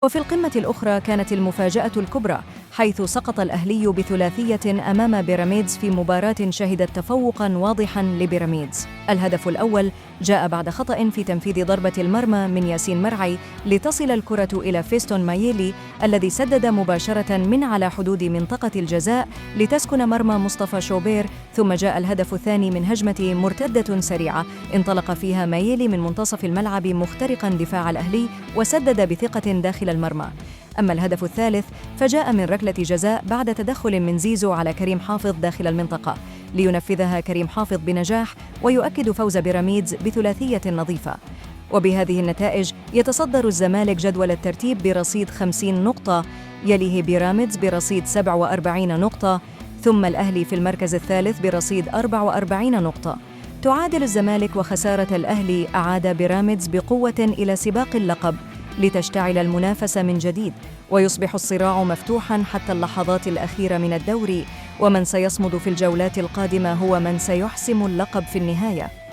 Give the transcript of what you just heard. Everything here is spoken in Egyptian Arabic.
وفي القمة الأخرى كانت المفاجأة الكبرى، حيث سقط الأهلي بثلاثية أمام بيراميدز في مباراة شهدت تفوقاً واضحاً لبيراميدز. الهدف الأول جاء بعد خطأ في تنفيذ ضربة المرمى من ياسين مرعي لتصل الكرة إلى فيستون مايلي الذي سدد مباشرة من على حدود منطقة الجزاء لتسكن مرمى مصطفى شوبير. ثم جاء الهدف الثاني من هجمة مرتدة سريعة انطلق فيها مايلي من منتصف الملعب مخترقاً دفاع الأهلي وسدد بثقة داخل المرمى. أما الهدف الثالث فجاء من ركلة جزاء بعد تدخل من زيزو على كريم حافظ داخل المنطقة لينفذها كريم حافظ بنجاح ويؤكد فوز بيراميدز بثلاثية نظيفة. وبهذه النتائج يتصدر الزمالك جدول الترتيب برصيد 50 نقطة، يليه بيراميدز برصيد 47 نقطة، ثم الأهلي في المركز الثالث برصيد 44 نقطة. تعادل الزمالك وخسارة الأهلي أعاد بيراميدز بقوة إلى سباق اللقب لتشتعل المنافسة من جديد، ويصبح الصراع مفتوحاً حتى اللحظات الأخيرة من الدوري، ومن سيصمد في الجولات القادمة هو من سيحسم اللقب في النهاية.